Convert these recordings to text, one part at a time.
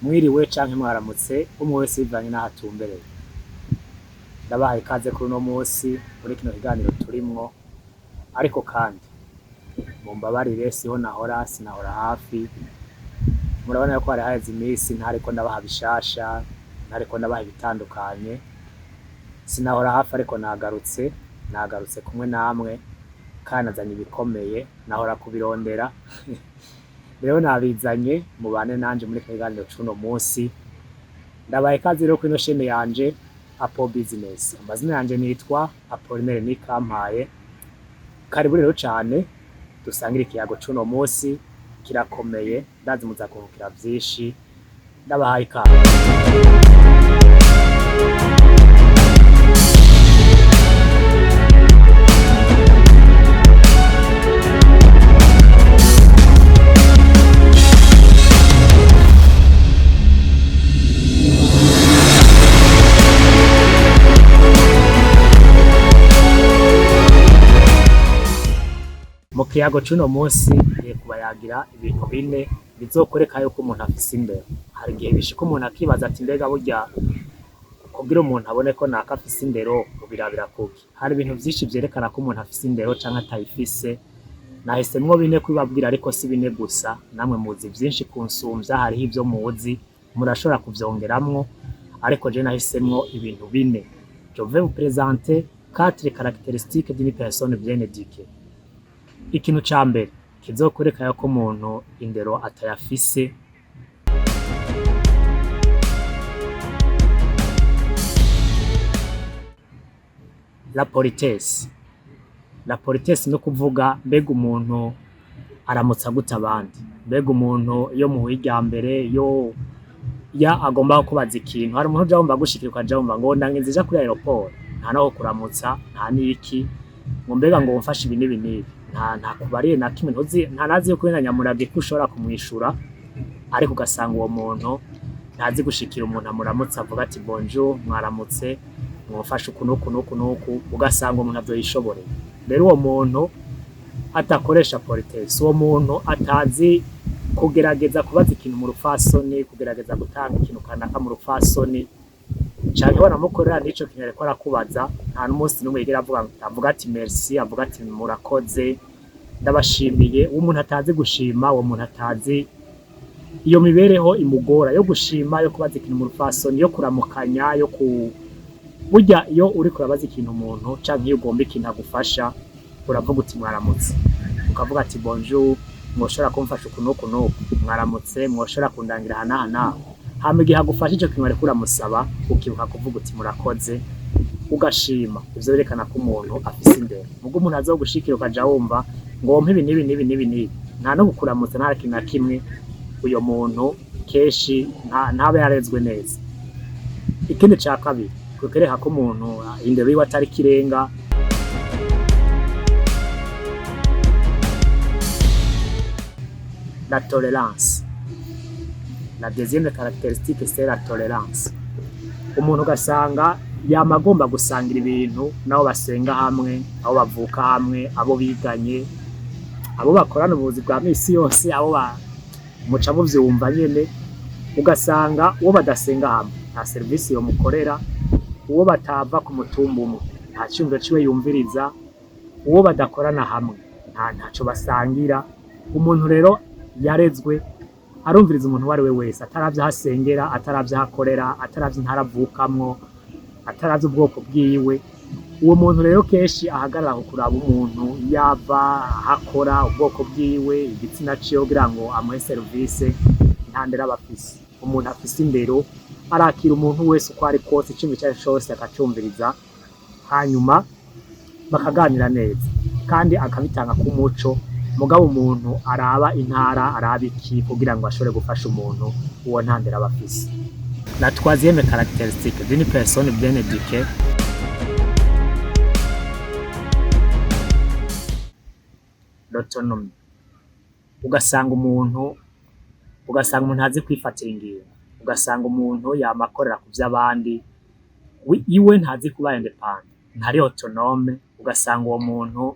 Mwiriwe canke mwaramutse, umwe wese bivanye n'aho atumbereye. Ndabahaye ikaze kuri uno musi muri kino kiganiro turimwo, ariko kandi mumbabarire siho nahora, sinahora hafi. Murabona yuko hari haheze imisi ntariko ndabaha bishasha, ntariko ndabaha ibitandukanye. Sinahora hafi ariko nagarutse, nagarutse kumwe namwe kandi nazanye ibikomeye, nahora kubirondera. Rero nabizanye, mubane nanje muri kino kiganiro c'uno musi. Ndabaha ikaze rero kuri ino chaîne yanje Apo Business. Amazina yanje nitwa Apollinaire Nikampaye. Karibu rero cane, dusangire ikiyago c'uno musi, kirakomeye, ndazi muza kuhukira vyinshi. Ndabahaye ikaze. Mu kiyago c'uno musi ngiye kubayagira ibintu bine bizokwereka yuko umuntu afise indero. Hari igihe bishika umuntu akibaza ati mbega burya kugira umuntu abone ko naka afise indero ubirabira kuki? Hari ibintu vyinshi vyerekana ko umuntu afise indero canke atayifise. Nahisemwo bine kubibabwira ariko si bine gusa, namwe muzi vyinshi kunsumvya, hariho ivyo muzi murashobora kuvyongeramwo, ariko je nahisemwo ibintu bine. Je vais vous présenter quatre caractéristiques d'une personne bien éduquée. Ikintu ca mbere kizokwereka yuko umuntu indero atayafise, la politesse. La politesse no kuvuga mbega umuntu aramutsa gute abandi, mbega umuntu iyo muhuye irya mbere, iyo ya agomba kubaza ikintu, hari umuntu uja wumva agushikira ukaja wumva ngo ndangiza ija kuri aéroport, nta naho kuramutsa, nta niki, ngo mbega ngo wumfashe ibi n'ibi n'ibi, nta kubariye na kimwe, ntuzi nta nazi yuko na nyamurage ko ushobora kumwishura, ariko ugasanga uwo muntu ntazi gushikira umuntu amuramutse avuga ati bonjour, mwaramutse, mwofashe uku n'uku n'uku n'uku, ugasanga umuntu avyo yishoboreye. Rero uwo muntu atakoresha politesse, uwo muntu atazi kugerageza kubaza ikintu mu rupfasoni, kugerageza gutanga ikintu kanaka mu rupfasoni, canke wanamukorera n'ico kintu ariko arakubaza, nta n'umunsi n'umwe yigera avuga ati merci, avuga ati murakoze, ndabashimiye. Uwo muntu atazi gushima, uwo muntu atazi iyo mibereho imugora yo gushima, yo kubaza ikintu mu rupfasoni, yo kuramukanya, yo ku burya iyo uriko urabaza ikintu umuntu canke iyo ugomba ikintu agufasha, uravuga uti mwaramutse, ukavuga ati bonjour, mwoshobora kumfasha uku n'uku n'uku, mwaramutse, mwoshobora kundangira aha n'aha n'aha. Hama igihe agufasha ico kintu wariko uramusaba, ukibuka kuvuga uti murakoze, ugashima. Ivyo birerekana ko umuntu afise indero. Muga umuntu azogushikira ukaja wumva ngo wompe ibi n'ibi n'ibi n'ibi n'ibi, nta no kukuramutsa, nta kintu na kimwe, uyo muntu kenshi ntaba yarezwe neza. Ikindi ca kabiri kukereka ko umuntu indero yiwe atari ikirenga, la tolérance. La deuxième caractéristique, c'est la tolérance. Umuntu ugasanga yama agomba gusangira ibintu n'abo basenga hamwe, abo bavuka hamwe, abo biganye, abo bakorana ubuzi bwa misi yose, abo ba muca muvyumva nyene, ugasanga uwo badasenga hamwe nta serivisi yomukorera, uwo batava ku mutumba umwe nta ciyumviro ciwe yumviriza, uwo badakorana hamwe nta ntaco basangira. Umuntu rero yarezwe arumviriza umuntu uwo ari we wese, ataravye aho asengera, ataravye aho akorera, ataravye intara avukamwo, ataravye ubwoko bwiwe. Uwo muntu rero kenshi ahagarara ku kuraba umuntu yava, aho akora, ubwoko bwiwe, igitsina ciwe kugira ngo amuhe serivisi, nta ndero aba afise. Umuntu afise indero arakira umuntu wese uko ari kose, iciyumviro ico ari co cose akacumviriza, hanyuma bakaganira neza kandi akabitanga ku muco. Mugabo umuntu araba intara, araba iki kugira ngo ashobore gufasha umuntu, uwo nta ndero aba afise. La troisième caractéristique d'une personne bien éduquée, l'autonomie. Ugasanga umuntu azi kwifatira ingingo, ugasanga umuntu yama akorera ku vy'abandi, iwe ntazi kuba indépendant, ntari autonome, ugasanga uwo muntu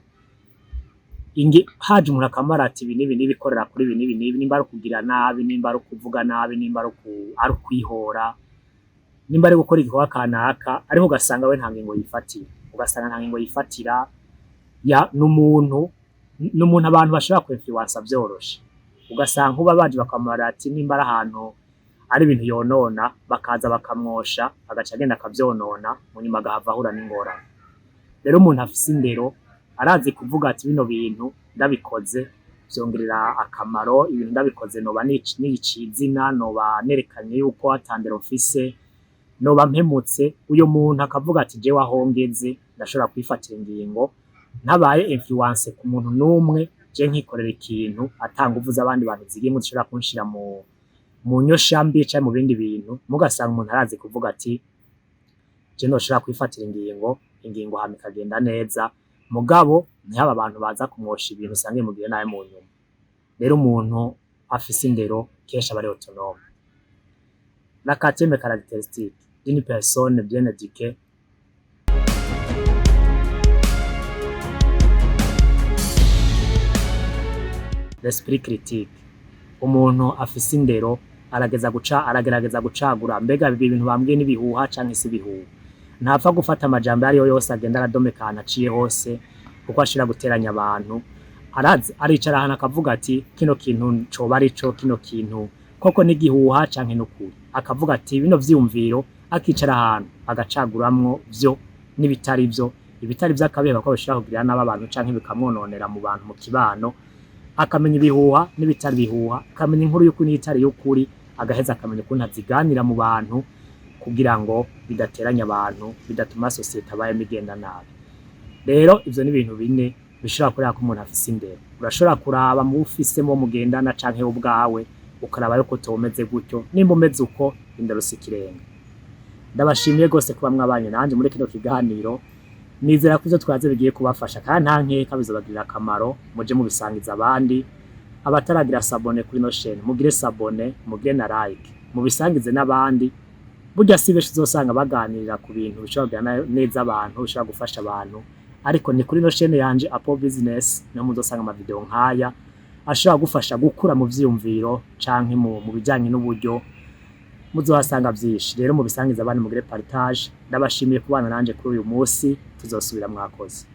Inge haje umuntu akamara ati ibi n'ibi n'ibikorera kuri ibi n'ibi n'ibi, nimba ari ukugira nabi, nimba ari ukuvuga nabi, nimba ari ukwihora, nimba ari gukora igikorwa kanaka, ariko ugasanga we nta ngingo yifatira, ugasanga nta ngingo yifatira ya n'umuntu abantu bashobora kwinfluensa vyoroshe. Ugasanga nkuba baje bakamara ati nimba ari ahantu ari ibintu yonona, bakaza bakamwosha, agaca agenda akavyonona, mu nyuma agahava ahura n'ingorane. Rero umuntu afise indero arazi kuvuga ati bino bintu ndabikoze vyongerera akamaro, ibintu ndabikoze noba niciye izina, noba nerekanye yuko ata ndero mfise, noba mpemutse. Uyo muntu akavuga ati jewe aho ngeze ndashobora kwifatira ingingo ntabaye influence ku muntu n'umwe, je nkikorera ikintu ata nguvu z'abandi bantu zigimwe zishobora kunshira mu nyosha mbi canke mu bindi bintu. Mugasanga umuntu arazi kuvuga ati je noshobora kwifatira ingingo, ingingo hama ikagenda neza, mugabo ntihaba abantu baza kumwosha ibintu usange mugiriye nabi mu nyuma. Rero umuntu afise indero kenshi aba ari autonome. La quatrième caractéristique d'une personne bien éduquée, l'esprit critique. Umuntu afise indero arageza guca aragerageza gucagura, mbega ibi bintu bambwiye n'ibihuha canke si ibihuha. Ntapfa gufata amajambo ariyo yose agenda aradomeka ahantu aciye hose, kuko ashobora guteranya abantu. Arazi aricara ahantu akavuga ati kino kintu coba arico, kino kintu koko n'igihuha canke n'ukuri. Akavuga ati bino vyiyumviro, akicara ahantu agacaguramwo vyo n'ibitari vyo, ibitari vyo akabiheba ko bishobora kugirira nabi abantu canke bikamwononera mu bantu mu kibano. Akamenya ibihuha n'ibitari bihuha, akamenya inkuru y'ukuri n'itari y'ukuri, agaheza akamenya ukuntu aziganira mu bantu kugira ngo bidateranya abantu, bidatuma société abayemo igenda nabi. Rero ivyo ni ibintu bine bishobora kureba ko umuntu afise indero. Urashobora kuraba mu ufise mu mugendana canke ubwawe, ukaraba yuko utomeze gutyo. Nimba umeze uko, indero si ikirenga. Ndabashimiye gose kuba mwabanye nanje muri kino kiganiro. Nizera ko ivyo twaze bigiye kubafasha, kandi nta nkeka bizobagirira akamaro. Muje mubisangiza abandi. Abataragira s'abonner kuri ino chaîne, mugire s'abonner, mugire na like, mubisangize n'abandi. Burya si benshi uzosanga baganirira ku bintu bishobora kugirira neza abantu, bishobora gufasha abantu, ariko ni kuri ino chaîne yanje Apple Business niho muzosanga amavideo nk'aya ashobora gufasha gukura mu vyiyumviro canke mu bijanye n'uburyo. Muzohasanga vyinshi. Rero mubisangize abandi, mugire partage. Ndabashimiye kubana nanje kuri uyu munsi, tuzosubira. Mwakoze.